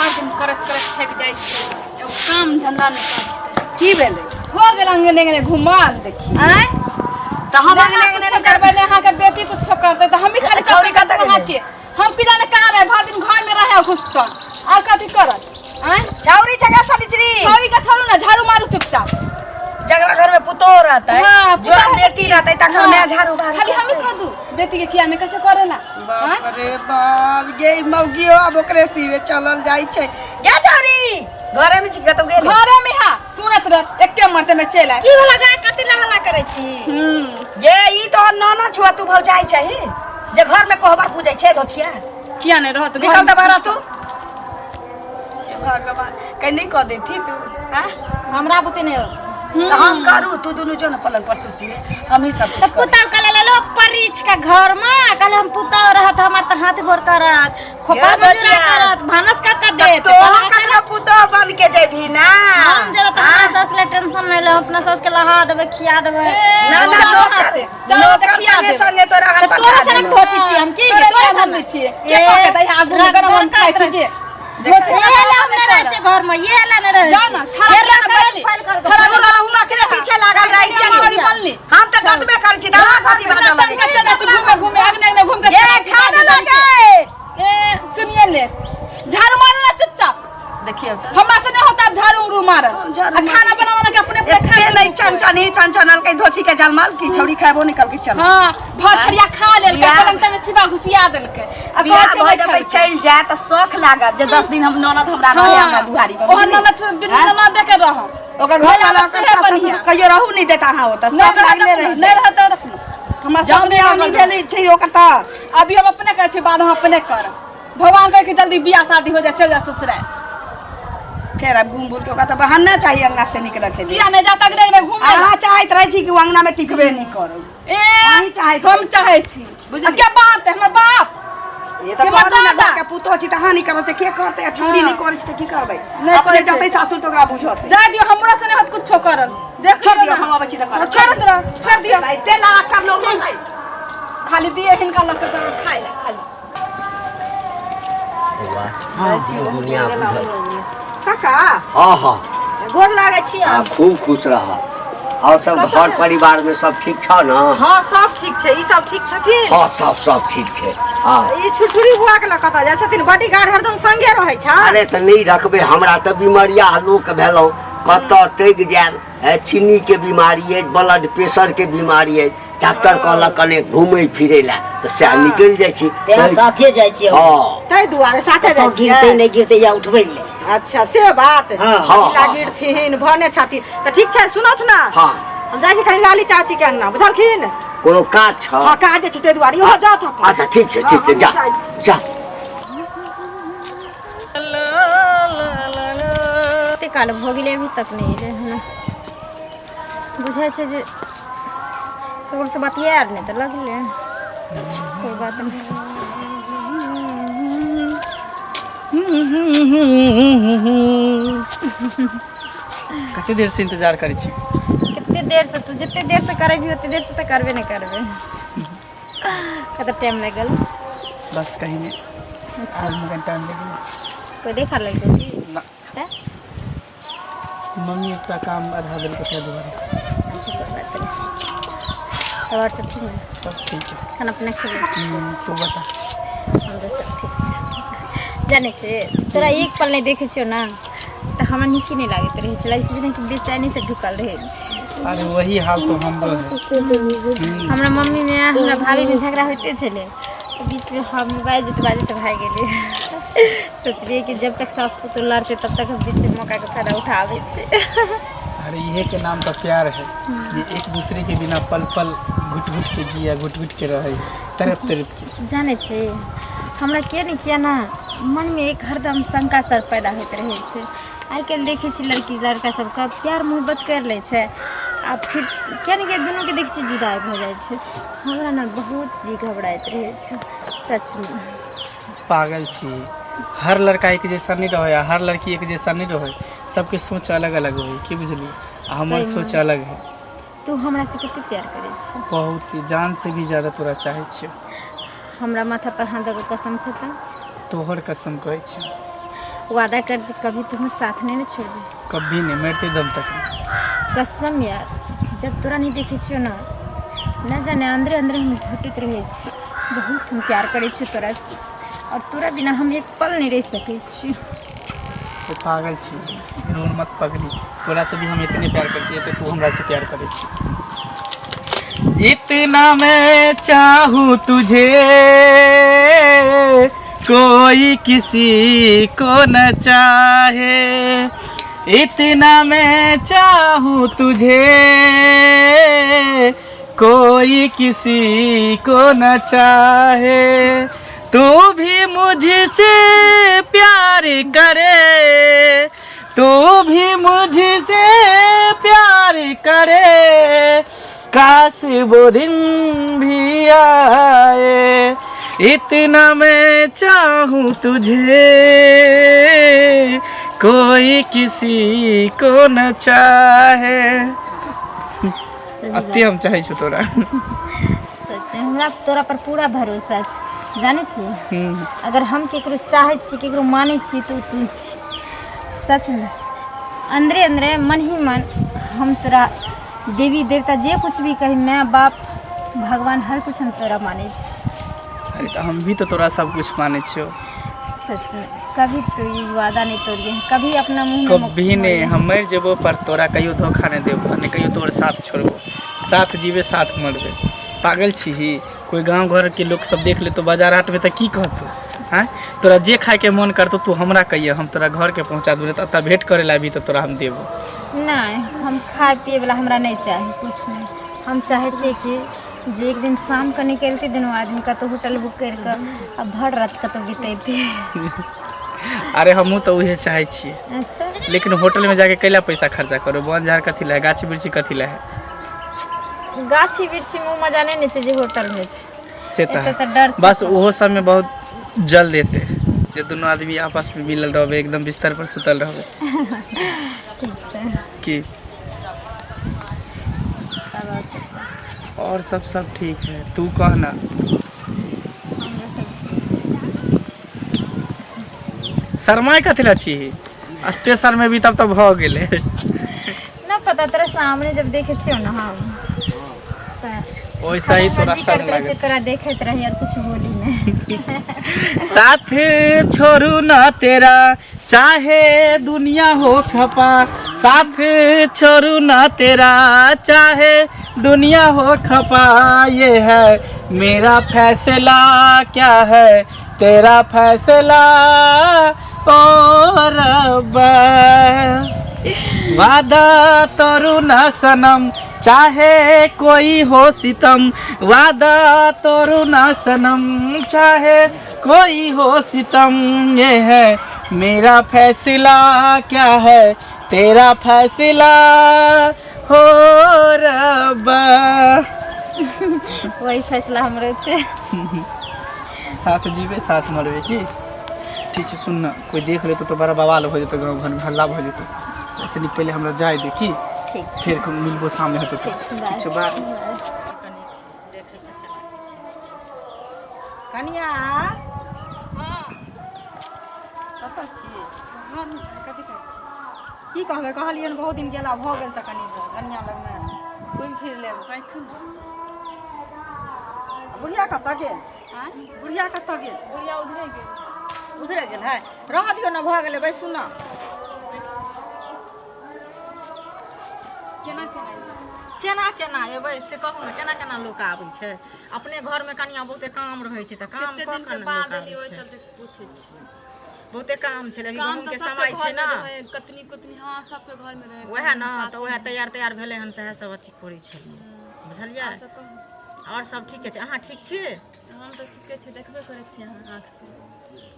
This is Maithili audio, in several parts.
भरि दिन करैत करैत थाकि जाइ छी, एगो काम धंधा नहि करतै। की भेलै? हो गेल अंगने अंगने घुमल। देखी। आँय? तऽ हम नहि अंगने अहाँ अंगने कुछो नहि करबै, नहि अहाँके बेटी कुछो करतै, तऽ हमही खाली छौरी चौकी कतऽ करबै। गेलै? अहाँके हम की जाने कहाँ रहे, भरि दिन घर में रहे घुस कऽ, आर कथी करत? आँय? छौरी जगह सनिचरी। छौरी के छोड़ू ने, झाड़ू मारू चुपचाप। जकरा घर में पुतोह रहतै, हाँ, जौन पुतोह बेटी रहतै, तकर हाँ। माय झाड़ू बाहर खाली हमही कर दू, बेटी के किया नहि कहै छै करे ला? आँय? बाप रे बाप, गे मौगियो आब ओकरे सिरे चलल जाइ छै। गे छौरी, घरे में छी, कतौ गेल? घरे में हा, सुनत रह, एके मरते में चलि आय। की भेला गा, कथी ला हल्ला करै छी? गे, ई तोहर नाना छुआ, तू भौजाई छही जे घर में कोहबर पूजै छै धोछिया। किया नहि रहत घर निकल में? तऽ बाहर तू। हे भगवान, कहीं नहीं कह देती तू? हाँ? हमरा बुते नहि होत। तऽ हम करू, तू दुनू जो ने पलंग पर सुतिए, हम ही सब तऽ कुछ करब। पुतौ के लेलो परिछ के घर में, कहले हम पुतौ रहत हमर तऽ हाथ गोर करत, खोपा ये मजूरा बचिया। करत, भानस कऽ के देत। तोहर ककरो पुतोह बन के जेबही ना? हम जेबै तऽ हमरा सास ले टेंशन नहि ले, हम अपना सास के लहा देबै, खिया देबै। ना ना, चलो नौकर हाथे, चलो हाथे नौकर खिया संगे देबै। संगे तोरा हम तऽ तोरे पठा सनक देबौ। धोची छी हम की? तोरे तोरे सनक सनक छियै। के कह के दै आगू में गरम हम खाइ छी जे धोची? ये ला हम नहि रहै छियै घर में, ये ला नहि रहै जा छियै। ना, छड़ा ये किया ला ने बनली? फाइल कर छड़ा तू रहू अकरे पीछे लागल रहै छी। हमारी बनली। हम तऽ कटबे करै छी, तऽ अहाँ कथी बाजऽ लगै छी? चल जाइ छी घूमे घूमे, अगने अगने घूम के। ये खाना लगे। ए सुनिए ले, झाड़ू मारू ना चुपचाप। देखियौ तऽ। हमरा से नहीं होता अब झाड़ू उड़ू मारल। हम झाड़ू आ खाना बनाना के अपने अपने एते खा। नहीं चन ही चन चनल के धोची के जलमल की छौड़ी खेबो निकल के चल। हाँ, भर थरिया खा लेलकै, बियाह- पलंग तर में छिपा घुसिया देलकै आ बियाह कहै छै भऽ नहि जेतै, खेलकै। चलि जाय तऽ शौख लागत जे 10 दिन हम ननद हमरा रहे हमरा दुआरी पर। ओहन ननद बिन आँय? ननद के रहब। ओकर घर वाला नहि ओकर रहत सास बढ़िया। ससुर कहियो रहू नहीं देता। अहाँ ओतऽ नहीं शौख लागले रहत, रहि नहीं जाय। रहत तऽ हमरा जब सब बियाह नहीं भेल छै ओकर तऽ अभी हम अपने करै छी, बाद हम अपने करब। भगवान करे कि जल्दी बियाह शादी हो जाए, चल जा ससुराल। फेर आब घूम घूम के ओकरा तऽ बहाना चाही अंगना से निकलऽ के लिए। किया नहीं जाता अगने अगने घूमे? अहाँ चाहैत रहै छी कि ओ अंगना में टिकबे नहीं करू। ए अहीं चाहैत हम चाहै छी। बुझलियै? आ के बांटतै? हमर बाप ये तऽ के करू ने। दादा? घर के पुतोह छी तऽ अहाँ नहि करब तऽ के करतै? आ छौड़ी नहि करै छै तऽ की करबै? नहि अपने करै छै। जतै सासुर तऽ ओकरा बुझतै। जाय दियौ, हमरो से नहीं होत कुछो करल। देख छोड़ लियौ दियौ, ना। हम अबै छी तऽ करब। छोड़त रह, छोड़ दियौ। एते लड़ाका लोग नहीं। खाली दिए हिनका लग के सब खाइ ला खाली। दुनिया बुझल। काका। हाँ हाँ। गोर लागै छी। आ खूब खुश रह। और सब घर परिवार में सब ठीक छ ना? हाँ, सब ठीक छै। ई सब ठीक छथिन? हाँ, सब सब ठीक छै। हाँ। ई छुरछुरी बुआ के लऽ कतऽ जाइ छथिन? बॉडीगार्ड हरदम संगे रहै छै। अरे तऽ नहि रखबै? हमरा तऽ बीमारिया लोक भेलहुँ, कतऽ टकि जायब। चीनी के बीमारी अछि, ब्लड प्रेशर के बीमारी अछि। डॉक्टर कहलक कने घूमै फिरै लए, तऽ सएह निकलि जाइ छी। तें साथे जाइ छियै हम। हँ। ताहि दुआरे साथे जाइ कतौ गिरतै छियै। नहि गिरतै या उठबै ले। अच्छा, से बात। हाँ। हाँ, ला हाँ। गिरथिन भने छथिन तऽ ठीक छै। सुनथ ना। हाँ। हम जाइ छी कनि लाली चाची के अंगना, बुझलखिन? कोनो काज छ? हाँ, काज छै, ताहि दुआरे इहो जात अपन। अच्छा, ठीक छै, ठीक छै, जा। हमहूँ जाइ छी। जा। कते काल भऽ गेलै, अभी तक नहि एलै हन। बुझाइ छै जे ककरोसँ बतिया आर नहि तऽ लगलै। कोइ बात नहि। कते देर से इंतजार करै छी। कते देर से? तू जते देर से करेबी ओते देर से तऽ करबे नहि करबै। कते टाइम लागि गेल? बस कहीं नहीं, आधा घंटा में लगे। कोइ देखा लागि गेल की? ना। तऽ मम्मी एकटा काम बढ़ा देलकै ताहि दुआरे। अच्छा, कोइ बात नहि। तब आओर सब ठीक ने? सब ठीक है। खाना पीना खेबै? तू बता। हमरो सब ठीक छै। जानै छै, तोरा एक पल नहि देखै छियौ ने तऽ हमरा नीके नहि लागैत रहै छै। लागै छै जेनाकि बेचैनीसँ ढुकल रहै छै। अरे वही हाल तो हमरो है। हमरा मम्मीमे आ हमरा भाभीमे झगड़ा होइते छलै, तऽ बीचमे हम बाजैत बाजैत भागि गेलियै। सोचलियै कि जब तक सास पुतोह लड़तै तब तक हम बीचमे मौकाके फायदा उठाबै छी। अरे इहे के नाम तो प्यार है जे एक दूसरे के बिना पल पल घुट घुट के जिया, घुट घुट के रहे, तड़प तड़प के। जानै छी, हमरा किया ने किया ना मनमे एक हरदम शंका सर पैदा होइत रहै छै। आइ काल्हि देखै छी लड़की लड़का सबके प्यार मोहब्बत करि लै छै आ फिर किया ने किया दुनूके देखै छियै जुदाइ भऽ जाइ छै। हमरा ने बहुत जी घबराइत रहै छै सचमे। पागल छी, हर लड़का एक जैसा नहीं रहे आ हर लड़की एक जैसा नहीं रहे। सबके सोच अलग अलग होई की बुझलियै? आ हमर सही में। सोच अलग है। तू हमरा से कते प्यार करै छी? बहुत ही, जान से भी ज्यादा तोरा चाहै छियौ। हमरा माथा पर हाथ दऽ कऽ कसम खेता। तोहर कसम कहै छियौ। वादा कर जे कभी तू हमर साथ नहीं ने छोड़बी। कभी नहीं, मरते दम तक नहीं। कसम यार, जब तोरा नहीं देखे छियो ना, न जाने अंदरे अंदरे हम घटित रहे छी। बहुत हम प्यार करे छी तोरा से, और तोरा बिना हम एक पल नहीं रह सके छी। तो पागल छी, रोन मत पगली, तोरा से भी हम इतने प्यार करै छियै तो तू हमरा से प्यार करै छी। इतना मैं चाहूँ तुझे, कोई किसी को न चाहे, इतना मैं चाहूँ तुझे, कोई किसी को न चाहे, तू भी मुझसे प्यार करे, तू भी मुझसे प्यार करे, काश वो दिन भी आए, इतना मैं चाहूँ तुझे, कोई किसी को न चाहे। अते हम चाहै छी तोरा। सच हमरा तोरा पर पूरा भरोसा छै, जानै छी? अगर हम केकरो चाहै छी, केकरो मानै छी, तो तू छी। सच में अंदरे अंदरे मन ही मन हम तोरा देवी देवता जे कुछ भी कही, माय बाप भगवान हर कुछ हम तोरा मानै छी। अरे तऽ हम भी तऽ तोरा सब कुछ मानै छियौ। सच में कभी तो ई वादा नहीं तोड़िए, कभी अपना मुंह में कभी नहीं, हम मरि जेबो पर तोरा कहियो धोखा नहीं देबो, नहीं कहियो तोर साथ छोड़बो, साथ जीवे साथ मरबे। पागल छी? कोई गांव घर के लोग सब देख लेतो बाजार हाट में तऽ की कहतो? हाँ, तोरा जे खाए के मन करतो तू हमरा कहिए, हम तोरा घर के पहुंचा देबो, तऽ एतऽ भेंट करे ला अबही तऽ तोरा हम देबो। नहीं, हम खाए पिए वाला हमरा नहीं चाही, कुछ नहीं। हम चाहे छियै कि जे एक दिन शाम के निकलते दुनू आदमी कतौ होटल बुक करि कऽ आ भर रात कतौ बितैती। अरे हमहूँ तऽ उहे चाहै छियै। अच्छा, लेकिन होटल में जाके कैला पैसा खर्चा करू? वन झाड़ कथी ला है, गाछी वृक्षी कथी ला है? गाछी वृक्षी में उ मजा नहीं ने छै जे होटल में छै। से तऽ एतऽ है। तऽ डर से बस ओहो सब में बहुत जल देते जे दुनू आदमी आपस में मिलल रहबे, एकदम बिस्तर पर सुतल रहबे। ठीक छै। की तब आओर सब? और सब सब ठीक है, तू कह ना। हमरो सब शरमाय कथी ला छी? अते शरमेबी तब तऽ भऽ गेलै। ना पता, तोरा सामने जब देखे छियौ ना हम तऽ ओइसा ही तोरा मर्जी शर्म करैत रहै लागत। छै, तोरा देखैत रही और कुछ बोली नहीं। साथ छोड़ू ना तेरा चाहे दुनिया हो खपा, साथ छोड़ू ना तेरा चाहे दुनिया हो खपा, ये है मेरा फैसला, क्या है तेरा फैसला ओ रब्बा, वादा तोरू ना सनम चाहे कोई हो सितम, वादा तोरू ना सनम चाहे कोई हो सितम, ये है मेरा फैसला, क्या है तेरा फैसला हो रब्बा। वही फैसला हमरो छै। साथ जीवे साथ मरबे की। ठीक छै, सुन ना, कोई देख लेतो तऽ बड़ा बवाल हो जेतौ, गाँव घरमे हल्ला भऽ जेतौ। ऐसे नीक पहिले हमरा जाय दे की। ठीक। फेर मिलबो शाममे हेतौ तऽ। ठीक छै, बाय। ठीक छै, बाय। कनिया, कतऽ छियै? घरमे छी, कथी कहै छी? की कहबै, कहलियनि बहुत दिन गेला भऽ गेल तऽ कनि कनिया लगमे घुमि फिर लेब। बैठू ने। बुढ़िया कतऽ गेल? आँय? बुढ़िया कतऽ गेल? बुढ़िया उधरे गेल। उधरे गेल है, रहऽ दियौ ने, भऽ गेलै, बैसू ने। केना केना एबै? केना केना एबै से कहू ने, केना केना लोक आबै छै? अपने घरमे कनिया बहुते काम रहै छै तऽ काम कते कऽ दिन कऽ के ने बाद लोक एलियै, आबै ओहि छै। चलते पूछै छी। बहुते काम छै, लेकिन काम गहूँमके तऽ सबके समय छै घरमे ने। रहै, कतनी कतनी, हाँ, सबके घरमे रहै। उएह ने तऽ उएह तैयार तैयार भेलै हन, सएह सब अथी करै छलियै, बुझलियै? आओर सब कहू। आओर सब ठीके छै, अहाँ ठीक छी? हम तऽ ठीके छै, देखबे करै छी अहाँ आँखिसँ।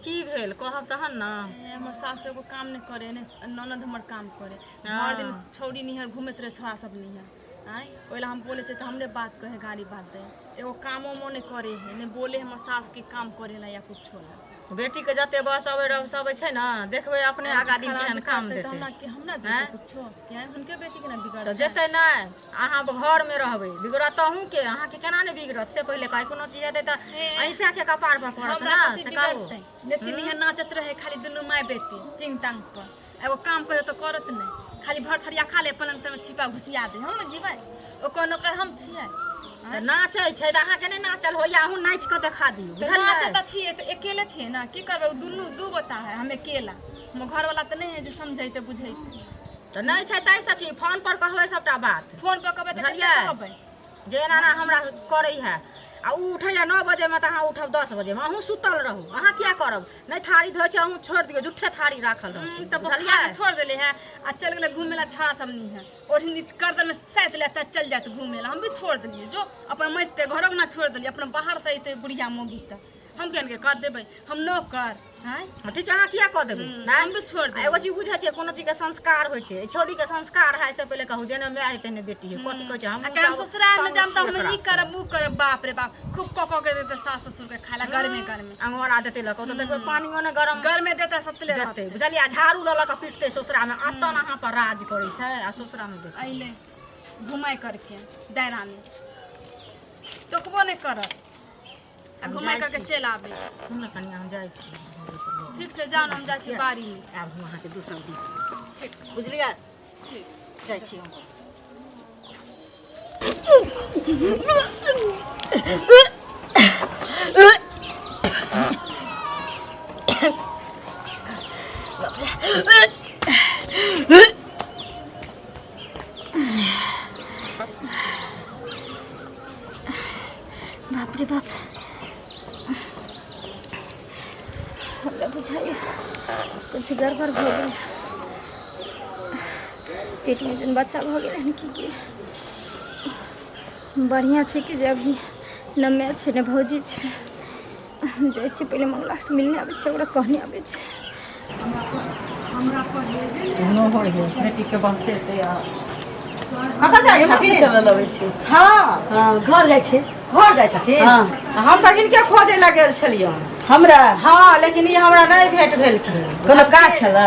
की भेल, कहब तहन ने। ए, हमर सास एगो काम नहि करे, नहि ननद हमर काम करे। भरि दिन छौड़ी निहर घूमैत रहै, छोड़ा सब निहर। आँय, ओहि लए हम बोलै छियै तऽ हमरे बात कहै, गाली बात दै। एगो कामो उमो नहि करे है, नहि बोले हमर सास के काम करे ला या कुछो ला। बेटीके जते बसबै रसबै छै ने देखबै अपने आगा दिन केहन काम तऽ देतै हमरा के हमरा देतै आँय? कुछो किया हुनके बेटीके ने तऽ बिगड़तै जेतै नहि अहाँ घरमे रहबै बिगड़त अहूँके अहाँके केना नहि बिगड़त से पहिले कहै कोनो चीज हेतै तऽ ऐसाके कपार पर पड़त हमरा ने कथी से कहू बिगड़तै लेकिन इहे नाचत रहे खाली दुनू माय बेटी टिंग टांग पर एगो काम करे तऽ करत नहि खाली भर थरिया खा ले पलंग तर छिपा घुसिया दे हम जीबै ओकर नौकर हम छियै तऽ नाचै छै तऽ अहाँके नहि नाचल होइया अहूँ नाचि कऽ देखा दियौ तऽ बुझलियै नाचत तऽ छियै तऽ अकेले छियै ने की करबै ओ दुनू दू गोटा है हम अकेला हमर घरवाला तऽ नहि है जे समझैते बुझैते तऽ नहि छै ताहिसँ की फोन पर कहबै सबटा बात फोन पर कहबै तऽ बुझलियै? कते कहबै जे एना एना हमरा करै है आ ओ उठैया 9 बजेमे तऽ अहाँ उठब 10 बजेमे अहूँ सुतल रहू अहाँ किया करब नहि थारी धोइ छै अहूँ छोड़ि दियौ झूठे थारी राखल रहतै तब बुझलियै खा के छोड़ देले है आ चल गेलै घूमे ला छड़ा सब नहीं है ओढ़नी गर्दन में सैत ले तऽ चल जात घूमे ला हम भी छोड़ देलियै जो अपन मजते घरों ना छोड़ देलियै अपना बाहर से अयतै बुढ़िया मौगी तऽ हम केहन के कर देबै हम नौकर आँय हँ, ठीक है अहाँ किया कऽ देबै नहि हम भी छोड़ देबै एगो चीज बुझै छियै कोनो चीजके संस्कार होइ छै एहि छौड़ीके संस्कार है से पहिले कहू जेना माय है तेने बेटी है कथी कहै छै आ हमहूँ कहे हम सब ससुराल में तंग जाम तऽ छी हम ई एकरासँ। करब ऊ करब बाप रे बाप खूब कऽ कऽ के देतै सास ससुर के खाय ला गर्मे गर्मे अंगोरा देतै लऽ कऽ ओतऽ देखबै पानियो ने गरम गर्मे देतै सतले देतै रहतै बुझलियै आ झाड़ू लऽ लऽ कऽ पिटतै ससुरामे अतन अहाँ पर राज करै छै आ ससुरामे देखबै अइले घुमाय करके दायरा में तोकबो नहि करत आ घुमाय करके चलि आबे सुन ने कनिया हम जाइ छी ठीक छै जाउ ने हम जाइ छी बाड़ीमे आब हम अहाँके दोसर दिन बुझलियै ठीक जाइ छी हम बाप रे बाप हमरा बुझाइए कुछ गड़बड़ भऽ गेल पेटमे जन बच्चा भऽ गेल हन की की बढ़िआँ छै कि जे अभी न माय छै ने भौजी छै हम जाइ छियै पहिले मंगलासँ मिलने आबै छै ओकरा कहने आबै छै बेटीके बसेतै आ कतऽ जाइ छथिन चलऽ लगै छी हँ हँ घर जाइ छी घर जाइ छथिन हँ। तऽ हम तऽ हिनके खोजै लए गेल छलियनि हमरा हँ लेकिन ई हमरा नहि भेट भेलखिन कोनो काज छलै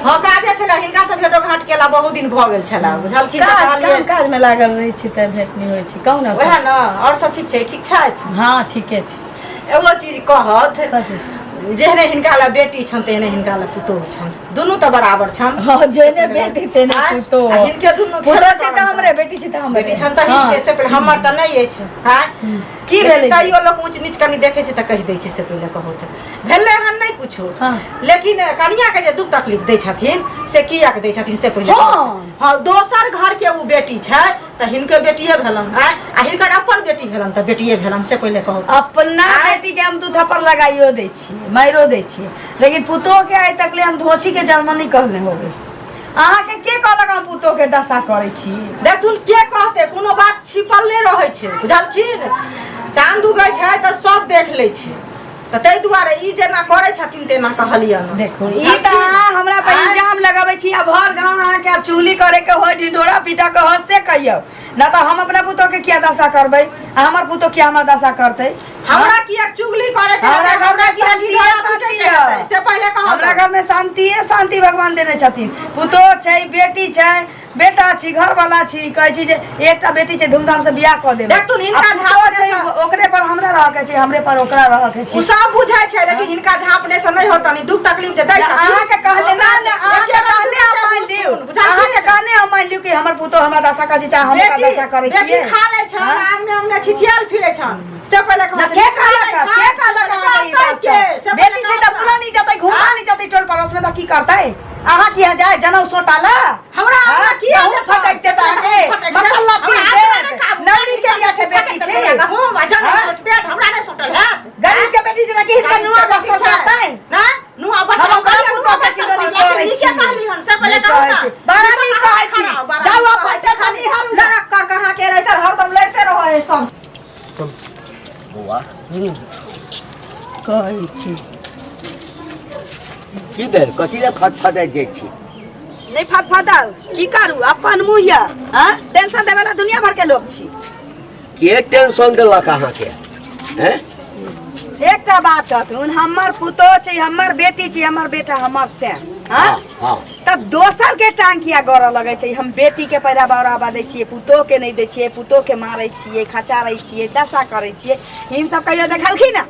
हँ काजे छलै हिनका से भेटो घाट केला बहुत दिन भऽ गेल छलै बुझलखिन तऽ काज कहलियै काम काजमे लागल रहै छी तऽ भेट नहि होइ छै कहू ने वएह ने आओर सब ठीक छै ठीक छथि हँ ठीके छै एगो चीज कहत कथी? जेहने हिनका लए बेटी छनि तेहने हिनका लए पुतोहु छनि दुनू तऽ बराबर छनि हँ जेहने बेटी तेहने आँय? पुतोहु आ हिनके दुनू पुतोहु छेबे छै तऽ करनि। हमरे बेटी छै तऽ हमरे बेटी छनि तऽ हँ। हिनके से पहिले हमर तऽ नहि अछि आँय की लेकिन भेलै तैयो लोक ऊँच नीच कनि देखै छै तऽ कहि दै छै से पहिले कहू तऽ भेलै हन नहि कुछो हँ। लेकिन कनियाके जे दुख तकलीफ दै छथिन से कियाक दै छथिन से पहिले हँ। कहू। हँ दोसर घरके ओ बेटी छै तऽ हिनके बेटिए भेलन आँय आ हिनकर अपन बेटी भेलन तऽ बेटिए भेलन से पहिले कहू अपना बेटी के हम दू थप्पड़ लगाइयो दै छियै मारियो दै छियै लेकिन पुतोह के आइ तक ले हम धोछी के जन्म नहि कहने होबै अहाँके के कहलक हम पुतोह के दशा करै छी देखथुन के कहतै कोनो बात छिपल नहि रहै छै बुझलखिन चाँद उगै छै तऽ सब देख लै छै तऽ ताहि दुआरे ई जेना करै छथिन तेना कहलियनि देखो ई तऽ अहाँ हमरा पर इल्जाम लगाबै छी आ भर गाँव अहाँके आब चुगली करे के होय ढिढोरा पीटा के होय से कहियौ ना तऽ हम अपना पुतोह के किया दशा करबै आ हमर पुतोह किया हमरा दशा करतै हमरा किया चुगली करे के हमरा हेतै? घर में हमरा किया शांतिये ढिढोरा पीटै शांति के हेतै? है। से पहिले कहू हमरा घर में शांतिये शांति भगवान देने छथिन पुतोह छै बेटी छै बेटा छी घरवाला छी कहै छी जे एकटा बेटी छै धूमधाम से बियाह कऽ देबै देखथुन हिनका आ पुतोह झाँपने छै सँ- ओकरे पर हमरा रहऽ के छै हमरे पर ओकरा रहऽ के ओ छै सब बुझै छै लेकिन हिनका झाँपने से नहि होतनि दुख तकलीफ जे दै छथिन अहाँके कहले ना ना अहाँके एके कहने हम मान लियौ बुझलखिन? अहाँके कहने हम मान लियौ कि हमर पुतोह हमरा दशा करै छै चाहे हम ओकरा बेटी दशा करै बेटी छियै खा लै छन हाँ? आंगने अंगने छिछियाल फिरै छन से पहिले ना कहत के कहलक के कहलक अहाँके ई बात से से? बेटी छै तऽ बुला नहीं जेतै घुमा नहीं जेतै टोल पड़ोस में तऽ की करतै अहाँ किया जाय जनउ सोटा ला हमरा हाँ? आंगना किया गहूम जेतै? फटक देत अहाँके फटक देत। मसाला हमरा पीस आंगना देत नहि खाबू। नौरी चलिया के बेटी छै गहूम आ जनउ हाँ? सोट देत हमरा नहि सोटल हैत गरीब के बेटी छै कि हिनकर नुआ गरीब के बस्तर बेटी छै। करतै ना नुआ बस्तर हम ओकरा कहलियै, पुतोह नुआ के बस्तर किदन लेकिन करै ई छी के कहली हन से पहिले नहि कहू कहै ना छी बड़ा नीक कहै छी जाउ अपन चखनी हरू लड़क कर कहाँ के रहै हरदम लड़ते रहै है सब बौआ कहै छी की भेल कथी लए फटफटाइत जाइ छी नहि फटफटाउ की करू अपन मुँह यऽ हँ टेंशन देवे ला दुनिया भर के लोग छी के टेंशन देलक अहाँके हैं एकटा बात कहथुन, हमर पुतोह छै, हमर बेटी छै, हमर बेटा हमर से हाँ हाँ तब दोसर के टांग किया गड़ऽ लगै छै? हम बेटी के पैरा बढ़ावा दै छियै, पुतोह के नहि दै छियै, पुतोह के मारै छियै, खचारै छियै, दशा करै छियै। हिन सब कहियो देखलखिन हँ?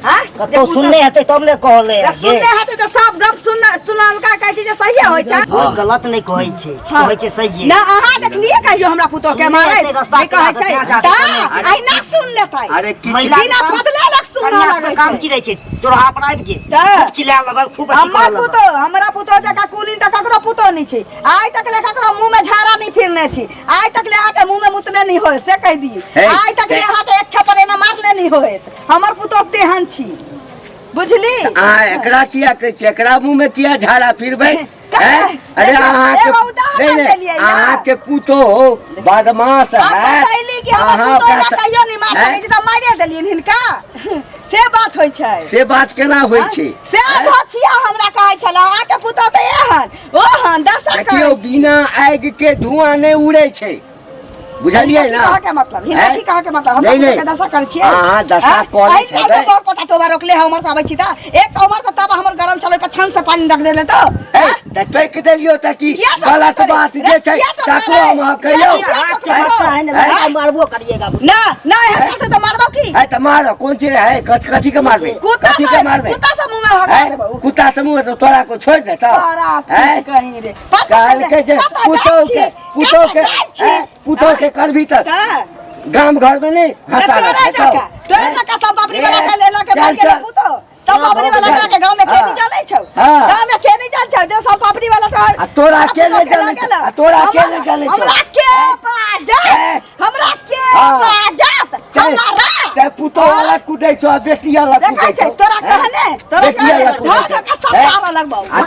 हाँ? जे कतौ पुतोह- सुनने हेतै तब ने कहले। जब सुनने हेतै तऽ सब गप सुन सुनलका कहै छै जे सहिए होइ छै। कोइ गलत नहि कहै छै, कहै छै सहिए। ना अहाँ देखलियै कहियो हमरा पुतोह के सुनने मारै? हेतै रस्ता नहि कहै केना छै तऽ जाके तऽ अहिना सुन लेतै। अरे किछु महिला बिना के काम- बदले लग सुनऽ कन्या लगै सबके काम छै। की रहै छै? चौराहा पर आबि के तऽ खूब चिल्लाए लगल, खूब अथी हमर करऽ लगल। पुतोह, हमरा पुतोह जकाँ कुलीन तऽ ककरो पुतोह नहि छै। आइ तक ले ककरो मुँह में झाड़ा नहि फिरने छी, आइ तक ले अहाँके मुँह में मुतने नहि होयत, से कहि दी। हे, आइ तक ले हे। अहाँके एक छप्पर एना मारले नहि होयत। हमर पुतोह तेहन छी, बुझली? अहाँ एकरा किया कहै छियै? एकरा मुँह में किया झाड़ा फिरबै? हैं? अरे देखियौ, अहाँके एगो उदाहरण नहीं, नहीं, देलियै ने। अहाँके पुतोह बदमाश हम है। बतैली कि हमर अहाँ पुतोह ओकरा एना कहियो नहि मार हैं? सकै छै, तऽ मारिए देलियनि हिनका। से बात होइ छै। से बात केना होइ छै? से धोछिया हमरा कहै छलै अहाँके पुतोह तऽ एहन ओहन दशा देखियौ, करै छी। बिना आगि के धुआं नहि उड़ै छै, बुझलियै हिनका ना? की कहऽ के मतलब? हिनका हैं? की कहऽ के मतलब? हमरा नहीं, पुतोह नहीं। के दशा करै छियै? अहाँ दशा हैं? करै एहि हेबै। लेल तऽ पता तोबा रोकले है, उमहर से आबै छी तऽ एक उमहर से तब हमर गरम छलै, पर छन से पानि रख देले तऽ ए, तऽ टोकि देलियौ तऽ की किया टोकबै? गलत बात जे छै किया टोकबै? तकरो हम अहाँ कहियौ? किया हाथ के टोकबै? बच्चा है ने, हैं? लड़का मारबो करिएगा। ना ना, एहन करतै तऽ मारबौ की? है तऽ मार, कोन चीज है? कथी कथी के मारबै? कुत्ता कथी से के मारबै? कुत्ता से मुँह में हगा हैं? देबौ। कुत्ता से मुँह तऽ तोरा को छोड़ि देतौ? तोरा हैं? कहीं रे पता कहलकै जे कतऽ जाइ पुतोह छी? के पुतोह के कतऽ जाइ छी? हैं? पुतोह के करबी तऽ तऽ गाम घर में नहीं हंसा तोरा जका, तोरा जका सब बापरी वाला के लेला के भाग गेलै पुतोह। सब पापड़ी वाला के गांव में के नहीं जानै छौ? हाँ। गांव में के नहीं जानै छौ जे सब पापड़ी वाला तो? आ तोरा के नहीं जानै छौ? आ तोरा के नहीं जानै छौ? हमरा के बाजत? हैं? हमरा के हाँ। बाजत? हमरा ते पुतोह अलग कुदै छौ आ बेटी अलग देखै कुदै छै छौ। तोरा हैं? कहने, तोरा बेटी कहने अलग कुदै ढक छौ। के ससारा लगबौ। आ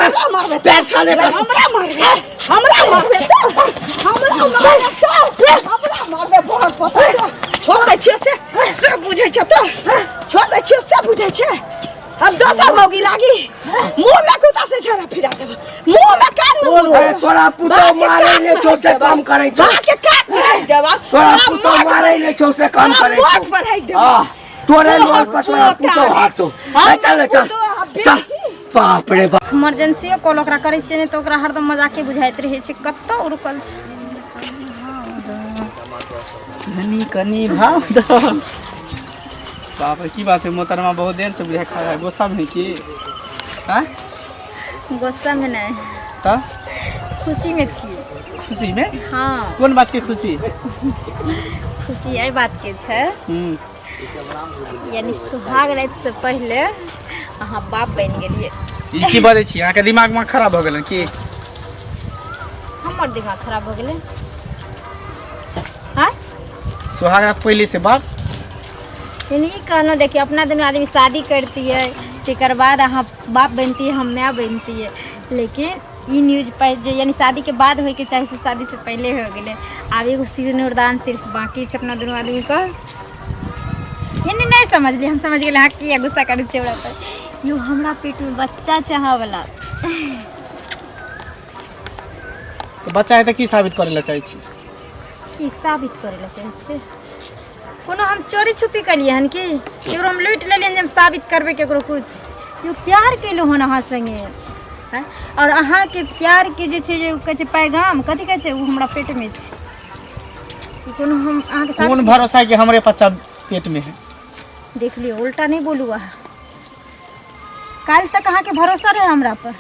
हमरा मारबे, पैर छाले कर। हमरा मारबे, हमरा मारबे, हमरा मारबे, हमरा मारबे। बहुत पता छोड़ दै छियै से से बुझै छै तो छोड़ दै छियै से बुझै छै। हम दोसर मौगी लागी मुंह में कुत्ता से झड़ा फिरा देब, मुंह में कान में मुँह ए, तोरा पुतोह मारै नहि छौ से काम करै छौ। भाग के काट में देब। तोरा पुतोह मारै नहि छौ से काम करै छौ। मोच बढ़ाई देब। आह, तोरे लोल पर तोरा पोता। पुतोह हाथो। हम चल चल पुतोह आ चल, बाप रे बाप। इमरजेंसियो कॉल ओकरा करै छियै ने तऽ ओकरा हरदम मजाके बुझाइत रहै छै। कतऽ रुकल छै? धनी कनी भाव दो। बाप रे, की बात है मोहतरमा, बहुत देर से बुझा खा रहा है, गुस्सा में है की? हाँ? गुस्सा में नहीं। तऽ खुशी में छी। खुशी में? हाँ। कोन बात के खुशी? खुशी एहि बात के छै यानी सुहाग राति से पहिले अहाँ बाप बनि गेलियै। ई की बजै छी? अहाँके दिमाग में खराब भऽ गेल की? हमर दिमाग खराब भऽ गेलै? हाँ। सुहाग रात पहिले से बाप? यानी ई कहलहुँ, देखियौ, अपना दुनू आदमी शादी करतियै, तकर बाद अहाँ बाप बनतियै, हम माय बनतियै, लेकिन ई न्यूज जे यानी शादीके बाद होइके चाही से शादीसँ पहिले हो गेलै। आब एगो सिनुरदान सिर्फ बाँकी छै अपना दुनू आदमीके। यानी नहि समझलियै? हम समझ गेलियै अहाँ किया गुस्सा करै छियै हमरा पर। यौ, हमरा पेटमे बच्चा छै अहाँवला। तऽ बच्चा है तऽ की साबित करै लए चाहै छी? की साबित करै लए चाहै छियै? कोनो हम चोरी छुपी केलियै हन कि केकरो हम लूटि लेलियै हन जे हम साबित करबै केकरो किछु? यौ, प्यार केलहुँ हन अहाँ सङ्गे आँय? आओर अहाँके प्यारके जे छै, जे कहै छै पैगाम, कथी कहै छै, ओ हमरा पेटमे छै। ई कोनो हम अहाँके कोन साबित भरोसा है कि हमरे बच्चा पेट में है? देख लियौ, उल्टा नहि बोलू अहाँ। काल्हि तक अहाँके भरोसा रहै हमरा पर,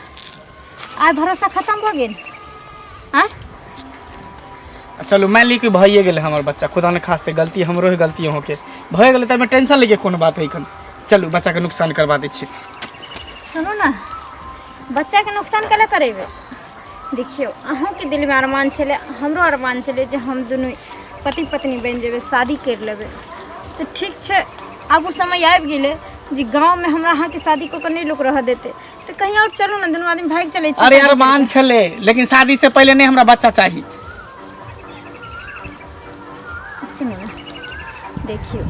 आइ भरोसा खतम भऽ गेल? आँय? चलू, मान ली कि भइए गेलै हमर बच्चा, खुदा ने खास्ते गलती हमरो है, गलती अहूँके भए गेलै, तऽ एहिमे टेंशन लैके कोन बात है एखन? चलू, बच्चाके नुकसान करबा दै छी। सुनू ने, बच्चाके नुकसान कैला करेबै? देखियौ, अहूँके दिलमे अरमान छलै, हमरो अरमान छलै जे हम दुनू पति पत्नी बनि जेबै, शादी करि लेबै। तऽ ठीक छै, आब ओ समय आबि गेलै जे गाँवमे हमरा अहाँके शादी कऽ कऽ नहि लोक रहऽ देतै, तऽ कहीं आओर चलू ने, दुनू आदमी भागि चलै छी। अरे शादी करि अरमान छलै, लेकिन शादी से पहिले नहि हमरा बच्चा चाही। कऽ। सुनू ने, देखियौ,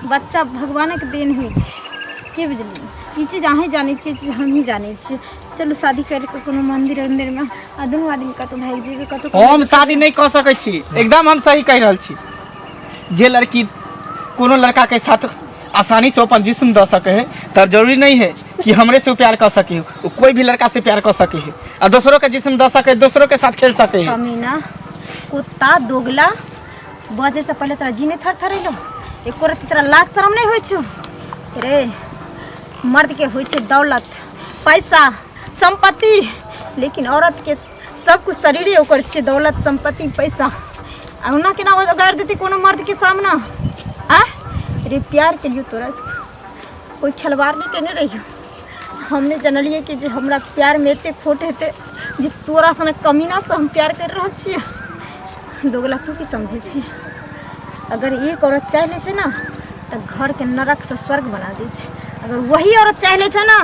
बच्चा भगवानक देन होइ छै, की बुझलियै? ई चीज अहीँ जानै छियै, ई चीज हमही जानै छियै। चलू शादी करि कऽ कोनो मन्दिर उन्दिरमे आ दुनू आदमी कतहु भागि जेबै कतहु। हम शादी नहि कऽ सकै छी, एकदम हम सही कहि रहल छी। जे लड़की कोनो लड़का के साथ आसानी से अपन जिस्म दऽ सके है, तब जरूरी नहीं है कि हमरे से उ प्यार कर सके है। वो कोई भी लड़का से प्यार कर सके है आ दोसरों के जिस्म दऽ सके है, दोसरों के साथ खेल सके है। कमीना कुत्ता दोगला, बजे से पहले तोरा जी नहीं थर थरेलो, एको रत्ती तोरा लाज शरम नहीं होइ छौ रे। मर्द के होइ छै दौलत, पैसा, संपत्ति, लेकिन औरत के सब कुछ शरीरे ओकर छै, दौलत, संपत्ति, पैसा। आ ओना केना गारि देतै कोनो मर्द के सामना? आ रे, प्यार के लिए तोरा से कोई खिलवाड़ नहीं केने रहियो। हमने जनलियै कि जे हमरा प्यार में एते खोट हेतै जे तोरा सनक कमीना से हम प्यार कर रहल छियै। दोगला, तू की समझै छी? अगर एक औरत चाहि लै छै ना तऽ घर के नरक से स्वर्ग बना दै छै। अगर वही औरत चाहि लै छै ना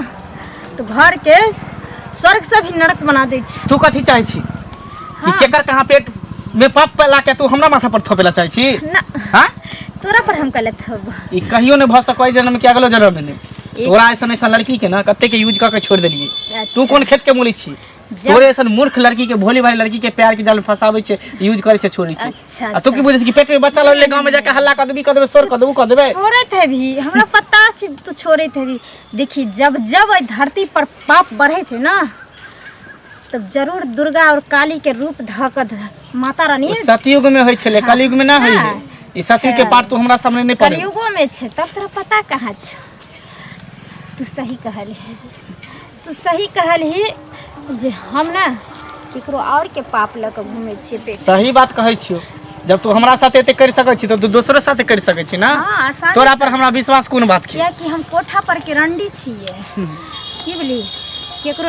तऽ घर के स्वर्ग से भी नरक बना दै छै। तू कथी चाहै छी? ई केकर कहाँ पेट में पाप पैला के तू हमरा माथा पर थोपेला चाहै छी? ना। हाँ, तोरा पर हम कले थोब? ई कहियो नहीं भऽ सकै जन्म के, अगलो जन्म में नहीं। तोरा ऐसन ऐसन लड़की के ना कते के यूज कऽ के छोड़ देलियै। तू कोन खेत के मूली छी? तोरे ऐसन मूर्ख लड़की के, भोली भाली लड़की के प्यार के जाल में फंसाबै छै, यूज करै छै, छोड़ै छै। आ तू की बुझै छी कि पेट में बच्चा लऽ ले, गाँव में जाके हल्ला कऽ देबी, कऽ देबै शोर, कऽ देबू, कऽ देबै? छोड़ैत हेबही, हमरा पता छै जे तू छोड़ैत हेबही। देखी, जब जब एहि धरती पर पाप बढ़ै छै ना, तब जरूर दुर्गा और काली के रूप धऽ कऽ माता रानी ओ सतयुग में होइ छलै, कलयुग में ना होइ है। ई सतयुग के पाठ तू हमरा सामने नहीं पढ़े। कलयुगो में छै, तब तोरा पता कहाँ छौ? तू सही कहलही, तू सही कहलही जे हम ना केकरो और के पाप लऽ कऽ घूमै छियै पेट। सही बात कहै छियौ। जब तू हमरा साथे एते करि सकै छी तऽ तू दोसरो साथे करि सकै छी ना? हाँ, आसानी तोरा पर हमरा विश्वास कोन बात के? कियाकि हम कोठा पर के रंडी छियै, की बोली केकरो।